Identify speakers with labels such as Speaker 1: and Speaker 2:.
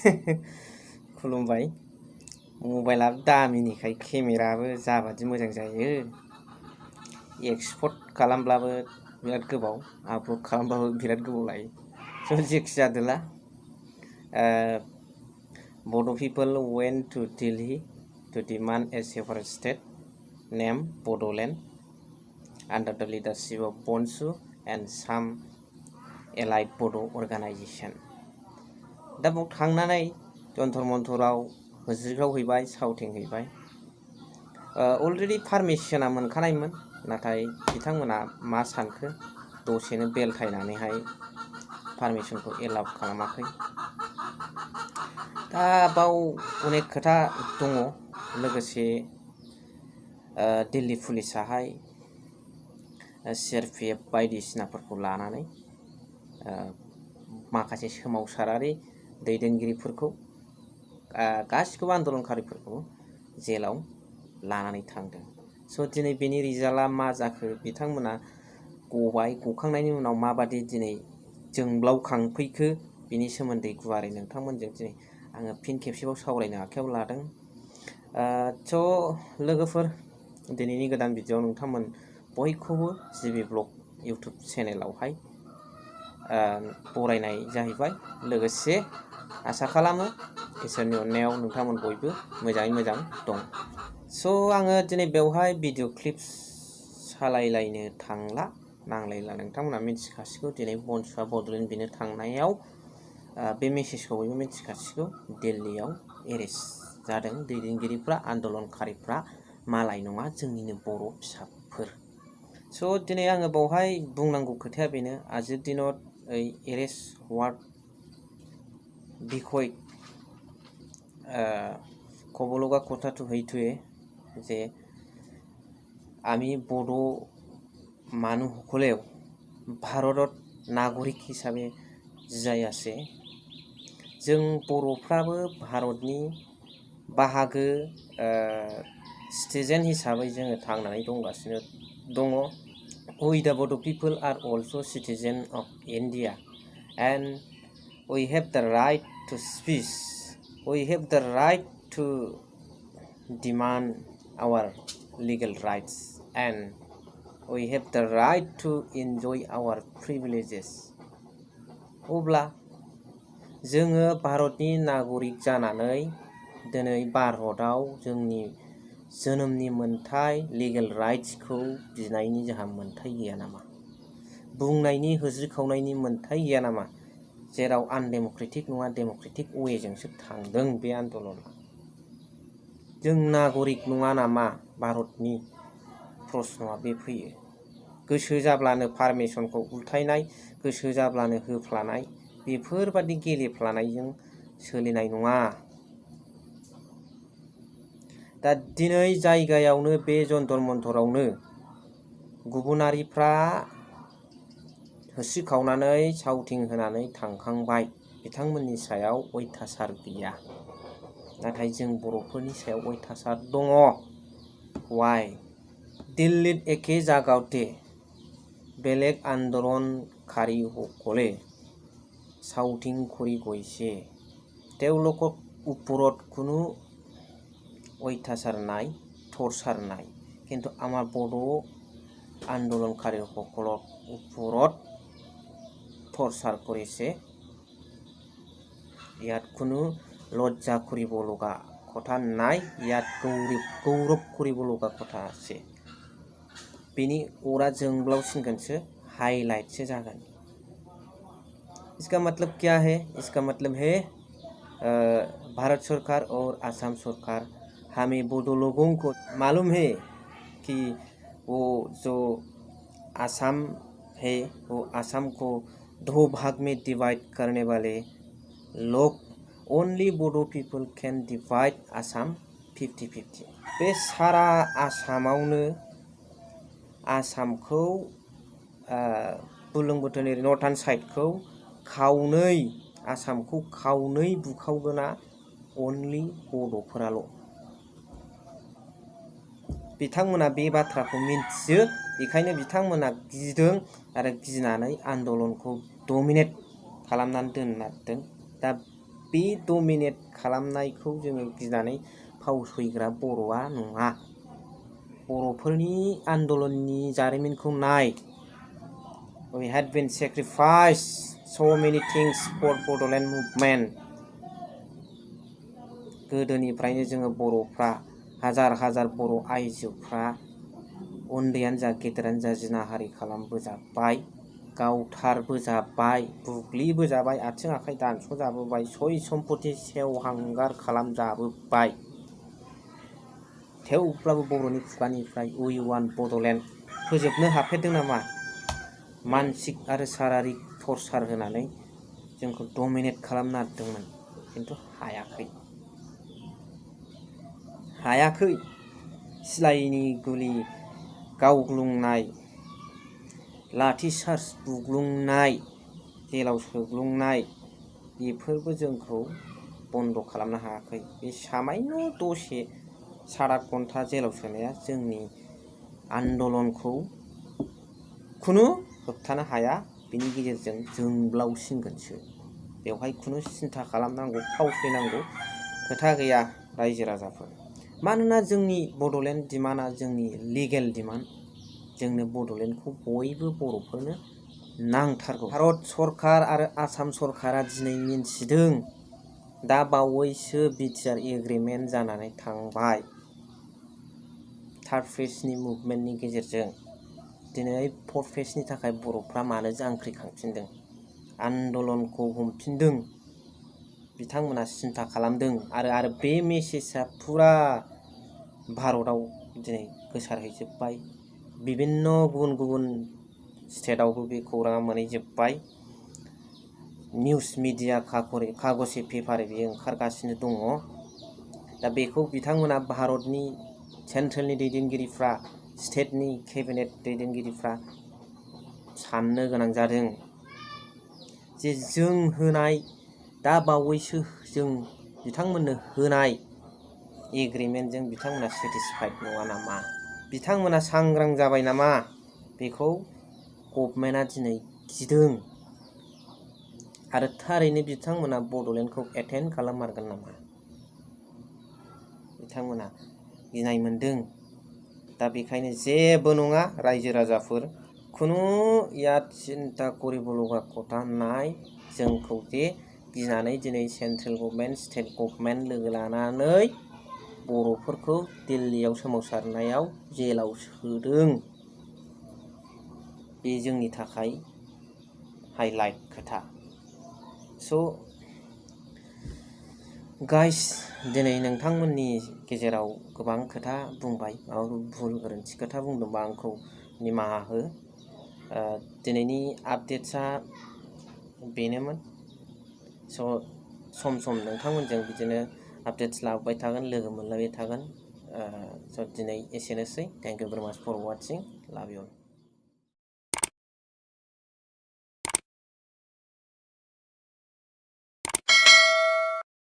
Speaker 1: खुलुमबाय मबाइला दामिनिखाय केमेराबो जाबादि मोजां जायो एक्सपर्ट खालामब्लाबो बिराद गोबाव आपल'ड खालामब्लाबो बिराद गोबाव लायो स' जेखि जादोला Bodo people went to Delhi to demand a separate state named Bodoland under the leadership of Bonsu and some allied Bodo organization. दा बाव थांनानै जन्तर मन्तराव होज्रिख्राव हैबाय सावथिं हैबाय अलरेडि पारमिसना मोनखानायमोन नाथाय बिथांमोना मा सानखो दसेनो बेलथायनानैहाय पारमिसनखौ एलाउ खालामाखै दा बाव अनेक खोथा दङ लोगोसे दिल्ली पुलिसाहाय CRPF बायदिसिनाफोरखौ लानानै माखासे सोमावसारारि दैदेनगिरिफोरखौ गासिखौबो आन्दोलनकारिफोरखौ जेलाव लानानै थांदों स' दिनै बेनि रिजाल्टआ मा जाखो बिथांमोना गबाय गखांनायनि उनाव माबादि दिनै जोंब्लावखांफैखो बिनि सोमोन्दै गुवारै नोंथांमोनजों दिनै आङो फिन खेबसेबाव सावरायनो आखायाव लादों स' लोगोफोर दिनैनि गोदान भिडिअ'आव नोंथांमोन बयखौबो जिबि ब्लग इउटुब चेनेलावहाय बरायनाय जाहैबाय लोगोसे आसा खालामो इसोरनि अननायाव नोंथांमोन बयबो मोजाङै मोजां दं स' आङो दिनै बेवहाय भिडिअ क्लिप्स सालायलायनो थांला नांलायला नोंथांमोना मिथिखासिगौ दिनै बनसुआ बड'लेण्ड बिनो थांनायाव बे मेसेजखौ बयबो मिथिखासिगौ दिल्लीयाव एरेस्ट जादों दैदेनगिरिफ्रा आन्दोलनकारिफ्रा मालाय नङा जोंनिनो बर' फिसाफोर स' दिनै आङो बावहाय बुंनांगौ खोथाया बेनो आजिर दिনত এই এরেস্ট হওয়ার বিষয় ক'ব লগা কথাটো সেইটোৱে যে আমি বড়ো মানুহসকলেও ভাৰতত नागरिक हिसाबै जाय আছে जों बर'फ्राबो भारतनि बाहागो सिटिजेन हिसाबै जोङो थांनानै दंगासिनो दङ We the Bodo people are also citizens of India and we have the right to speak. We have the right to demand our legal rights and we have the right to enjoy our privileges. अब्ला जोङो भारतनि नागरिक जानानै दिनै भारतआव जोंनि जोनोमनि मोन्थाय लिगेल राइट्सखौ बिनायनि जोंहा मोन्थाय गैया नामा बुंनायनि होज्रिखावनायनि मोन्थाय गैया नामा जेराव आनडेम'क्रेटिक नङा डेम'क्रेटिक वेजोंसो थांदों बे आन्दलना जों नागरिक नङा नामा भारतनि प्रश्नआ बे फैयो गोसो जाब्लानो पारमिसनखौ उल्थायनाय गोसो जाब्लानो होफ्लानाय बेफोरबादि गेलेफ्लानायजों सोलिनाय नङा दा दिनै जायगायावनो बे जन्तर मन्तरावनो गुबुनारिफ्रा होस्रिखावनानै सावथिं होनानै थांखांबाय बिथांमोननि सायाव अयथासार गैया नाथाय जों बर'फोरनि सायाव अयथासार दङ वाइ दिल्लीत एखे जागावते बेलेग आन्दोलनकारीসকলে सावथिं কৰি গৈছে তেওঁলোকৰ ওপৰত কোনো অত্যাচার নাই টর্চার নাই কিন্তু আমার বড় আন্দোলনকারীসকলৰ ওপৰত টর্চার কৰিছে ইয়াত কোনো লজ্জা কৰিব লগা কথা নাই ইয়াত গৌৰৱ কৰিব লগা কথা আছে बेनि अरा जोंब्लावसिनगोनसो हाईलाइटसो जागोन इसका मतलब क्या है इसका मतलब है भारत सरकार और असम सरकार हमें बोडो लोगों को मालूम है कि वो जो असम है वो असम को दो भाग में डिवाइड करने वाले लोग ओनली बोडो पीपल कैन डिवाइड असम 50-50 बे सारा आसामावनो आसामखौ बुरलुंबुथुरनि नर्थार्न साइडखौ खावनै आसामखौ खावनै बुखावगोना ओनलि बड'फोराल' बिथांमोना बे बाथ्राखौ मिन्थियो बेखायनो बिथांमोना गिदों आरो गिनानै आन्दोलनखौ डमिनेट खालामनानै दोननांदों दा बे डमिनेट खालामनायखौ जोङो गिनानै फावसयग्रा बर'आ नङा। बर'फोरनि आन्दलननि जारिमिनखौ नाय। We had been sacrificed so many things for Bodoland movement. गोदोनिफ्रायनो जोङो बर'फ्रा हाजार हाजार बर' आइजोफ्रा उन्दैयानो जा गेदेरानो जा जिनाहारि खालामबोजाबाय, गावथारबोजाबाय, बुग्लिबोजाबाय, आथिं आखाइ दानस'जाबोबाय, सय सम्पति सेवहांगार खालामजाबोबाय। थेवब्लाबो बर'नि खुगानिफ्राय उइ वान बड'लेण्ड फोजोबनो हाफेरदों नामा? मानसिक आरो शारीरिक टर्चार होनानै जोंखौ डमिनेट खालामनो नागिरदोंमोन, खिन्थु हायाखै। सिलाइनि गुलि गावग्लुंनाय, लाठि चार्ज बुग्लुंनाय, जेलाव सोग्लुंनाय, बेफोरबो जोंखौ बन्द' खालामनो हायाखै। बे सामान्य दसे सात घन्टा जेलाव सोनाया जोंनि आन्दलनखौ खुनु होबथानो हाया। बिनि गेजेरजों जोंब्लावसिनगोनसो। बेवहाय खुनु सिन्था खालामनांगौ, फावसयनांगौ खोथा गैया रायजो राजाफोर। मानोना जोंनि बड'लेण्ड डिमान्डआ जोंनि लिगेल डिमान्ड। जोंनो बड'लेण्डखौ बयबो बर'फोरनो नांथारगौ। भारत सरकार आरो आसाम सरकारा दिनै मिन्थिदों, दा बावैसो बिटिआर एग्रिमेन्ट जानानै थांबाय थार्ड फेजनि मुभमेन्टनि गेजेरजों। दिनै फर्थ फेजनि थाखाय बर'फ्रा मानो जांख्रिखांफिनदों, आन्दलनखौ हमफिनदों, बिथांमोना सिन्था खालामदों आरो बे मेसेजआ फुरा भारतआव दिनै गोसारहैजोब्बाय। बिभिन्न गुबुन गुबुन स्टेटआवबो बे खौराङा मोनहैजोब्बाय। निउस मिडिया कागजे पेपारे बेयो ओंखारगासिनो दङ। दा बेखौ बिथांमोना भारतनि सेन्ट्रेलनि दैदेनगिरिफ्रा, स्टेटनि केबिनेट दैदेनगिरिफ्रा साननो गोनां जादों जे जों होनाय, दा बावैसो जों बिथांमोननो होनाय एग्रिमेन्टजों बिथांमोना सेटिसफाइड नङा नामा, बिथांमोना सांग्रां जाबाय नामा, बेखौ गभर्नमेन्टआ दिनै गिदों। आरो थारैनो बिथांमोना बड'लेण्डखौ एटेन्ड खालाममारगोन नामा, बिथांमोना गिनाय मोनदों। दा बेखायनो जेबो नङा रायजो राजाफोर, खुनु याद चिन्ता करिब लगा कथा नाय। जोंखौ जे गिनानै दिनै सेन्ट्रेल गभर्नमेन्ट, स्टेट गभर्नमेन्ट लोगो लानानै बर'फोरखौ दिल्लीयाव सोमावसारनायाव जेलाव सोदों, बे जोंनि थाखाय हाइलाइट खोथा। स' गाइस, दिनै नोंथांमोननि गेजेराव गोबां खोथा बुंबाय, माबाफोर भुल गोरोन्थि खोथा बुंदोंबा आंखौ निमाहा हो। दिनैनि आपडेट्सआ बेनोमोन। स' सम सम नोंथांमोनजों बिदिनो आपडेट्स लाबोबाय थागोन, लोगो मोनलायबाय थागोन। स' दिनै एसेनोसै। थेंक इउ भेरि माच फर वाचिं। लाभ इउ।